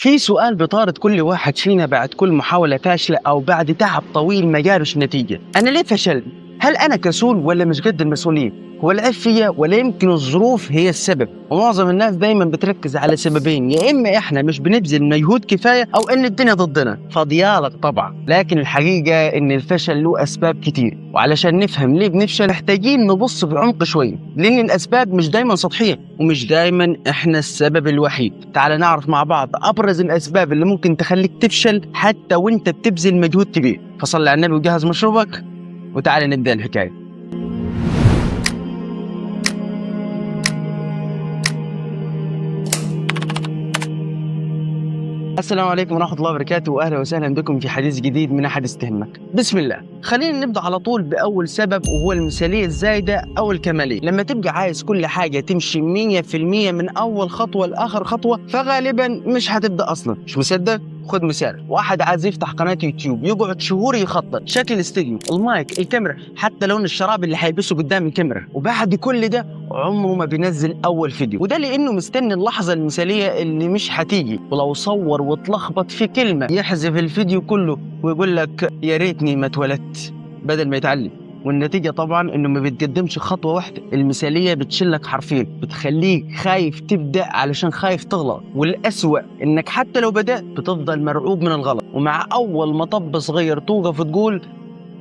في سؤال بطارد كل واحد فينا بعد كل محاولة فاشلة أو بعد تعب طويل ما جابش نتيجة. أنا ليه فشلت؟ هل أنا كسول ولا مش قد المسؤولية؟ هو العيب فيا ولا يمكن الظروف هي السبب؟ ومعظم الناس دايما بتركز على سببين، يا إما إحنا مش بنبذل مجهود كفاية أو إن الدنيا ضدنا. فضيالك طبعا، لكن الحقيقة إن الفشل له أسباب كتير، وعلشان نفهم ليه بنفشل محتاجين نبص بعمق شوية، لأن الأسباب مش دايما سطحية ومش دايما إحنا السبب الوحيد. تعال نعرف مع بعض أبرز الأسباب اللي ممكن تخليك تفشل حتى وإنت بتبذل مجهود كبير. فصلي على النبي وجهز مشروبك وتعال نبدأ الحكاية. السلام عليكم ورحمة الله وبركاته، وأهلا وسهلا بكم في حديث جديد من أحاديث تهمك. بسم الله، خلينا نبدأ على طول بأول سبب، وهو المثالية الزايدة أو الكمالية. لما تبقى عايز كل حاجة تمشي 100% من أول خطوة لآخر خطوة، فغالبا مش هتبدأ أصلا. مش مصدق؟ خد مثال، واحد عايز يفتح قناة يوتيوب، يقعد شهور يخطط شكل الاستديو، المايك، الكاميرا، حتى لون الشراب اللي هيلبسه قدام الكاميرا، وبعد كل ده عمره ما بينزل أول فيديو. وده لأنه مستني اللحظة المثالية اللي مش هتيجي، ولو صور واتلخبط في كلمة يحذف الفيديو كله ويقول لك يا ريتني ما اتولدت، بدل ما يتعلم. والنتيجة طبعا انه ما بتقدمش خطوة واحدة. المثالية بتشلك حرفيا، بتخليك خايف تبدأ علشان خايف تغلط، والأسوأ انك حتى لو بدأت بتفضل مرعوب من الغلط، ومع اول مطب صغير توقف وتقول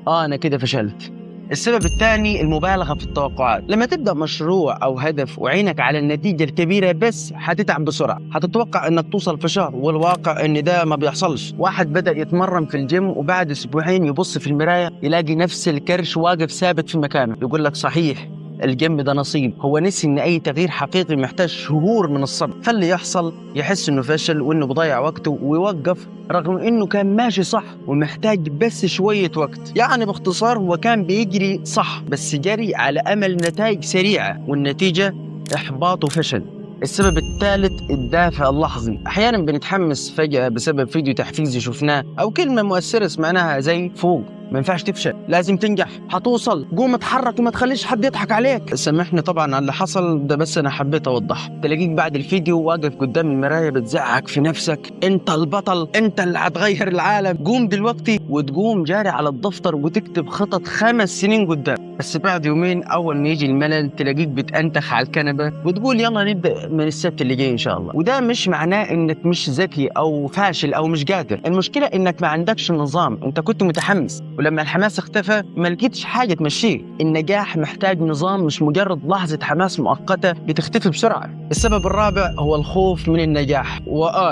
انا كده فشلت. السبب الثاني المبالغة في التوقعات. لما تبدأ مشروع أو هدف وعينك على النتيجة الكبيرة بس، هتتعب بسرعة، هتتوقع إنك توصل في شهر، والواقع إن ده ما بيحصلش. واحد بدأ يتمرن في الجيم وبعد أسبوعين يبص في المراية يلاقي نفس الكرش واقف ثابت في مكانه، يقول لك صحيح الجيم ده نصيب. هو نسي ان اي تغيير حقيقي محتاج شهور من الصبر، فاللي يحصل يحس انه فشل وانه بضيع وقته ويوقف، رغم انه كان ماشي صح ومحتاج بس شوية وقت. يعني باختصار هو كان بيجري صح، بس جري على امل نتائج سريعة، والنتيجة احباط وفشل. السبب الثالث الدافع اللحظي. احيانا بنتحمس فجأة بسبب فيديو تحفيزي شفناه او كلمة مؤثرة سمعناها زي فوق، ما ينفعش تفشل، لازم تنجح، هتوصل، قوم اتحرك وما تخليش حد يضحك عليك. سامحني طبعا على اللي حصل ده، بس انا حبيت اوضح. تلاقيك بعد الفيديو واقف قدام المراية بتزعق في نفسك، انت البطل، انت اللي هتغير العالم، قوم دلوقتي، وتقوم جاري على الدفتر وتكتب خطط 5 سنين قدام. بس بعد يومين اول ما يجي الملل تلاقيك بتأنتخ على الكنبة وتقول يلا نبدا من السبت اللي جاي ان شاء الله. وده مش معناه انك مش ذكي او فاشل او مش قادر، المشكلة انك ما عندكش نظام. انت كنت متحمس، ولما الحماس اختفى ما لقيتش حاجة تمشيه. النجاح محتاج نظام، مش مجرد لحظة حماس مؤقتة بتختفي بسرعة. السبب الرابع هو الخوف من النجاح.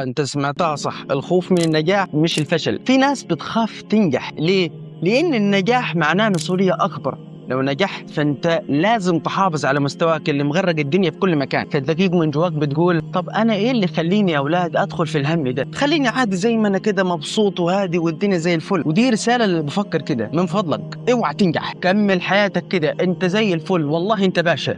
انت سمعتها صح، الخوف من النجاح مش الفشل. في ناس بتخاف تنجح، ليه؟ لان النجاح معناه مسؤولية اكبر. لو نجحت فانت لازم تحافظ على مستواك اللي مغرق الدنيا في كل مكان. فتلاقيك من جواك بتقول طب انا ايه اللي خليني يا اولاد ادخل في الهم ده؟ خليني عادي زي ما انا كده، مبسوط وهادي والدنيا زي الفل. ودي رسالة اللي بفكر كده، من فضلك اوعى تنجح، كمل حياتك كده، انت زي الفل، والله انت باشا.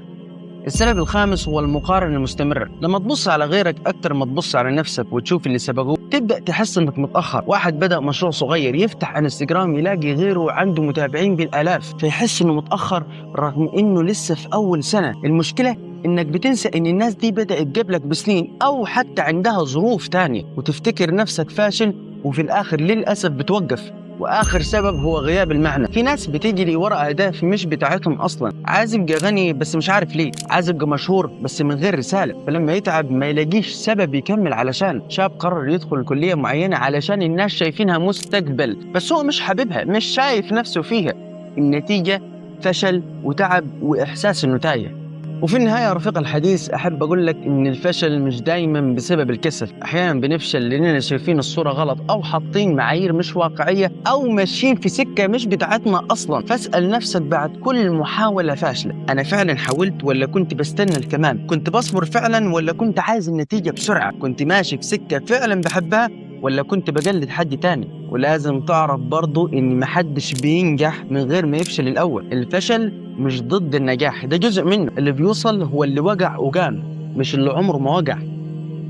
السبب الخامس هو المقارنة المستمرة. لما تبص على غيرك أكتر ما تبص على نفسك وتشوف اللي سبقوه، تبدأ تحس إنك متأخر. واحد بدأ مشروع صغير، يفتح انستغرام يلاقي غيره عنده متابعين بالآلاف، فيحس إنه متأخر رغم إنه لسه في أول سنة. المشكلة إنك بتنسى إن الناس دي بدأت قبلك بسنين أو حتى عندها ظروف تانية، وتفتكر نفسك فاشل، وفي الآخر للأسف بتوقف. واخر سبب هو غياب المعنى. في ناس بتجري ورا اهداف مش بتاعتهم اصلا. عايز يبقى غني بس مش عارف ليه، عايز يبقى مشهور بس من غير رسالة، فلما يتعب ما يلاقيش سبب يكمل علشان. شاب قرر يدخل كليه معينة علشان الناس شايفينها مستقبل، بس هو مش حاببها، مش شايف نفسه فيها. النتيجة فشل وتعب واحساس انه تايه. وفي النهاية يا رفيق الحديث أحب أقول لك إن الفشل مش دايماً بسبب الكسل. أحياناً بنفشل لأننا شايفين الصورة غلط، أو حاطين معايير مش واقعية، أو ماشيين في سكة مش بتاعتنا أصلاً. فاسأل نفسك بعد كل محاولة فاشلة، أنا فعلاً حاولت ولا كنت بستنى الكمال؟ كنت بصبر فعلاً ولا كنت عايز النتيجة بسرعة؟ كنت ماشي في سكة فعلاً بحبها ولا كنت بقلد حد تاني؟ ولازم تعرف برضو إن محدش بينجح من غير ما يفشل الأول. الفشل مش ضد النجاح، ده جزء منه. اللي بيوصل هو اللي وقع وقام، مش اللي عمره ما وقع.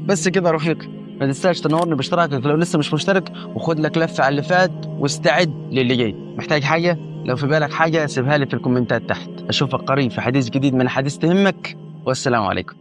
بس كده يا رفيق، ما تنساش تنورني باشتراكك لو لسه مش مشترك، وخد لك لفة على اللي فات واستعد للي جاي. محتاج حاجة؟ لو في بالك حاجة سيبها لي في الكومنتات تحت. أشوفك قريب في حديث جديد من حديث تهمك، والسلام عليكم.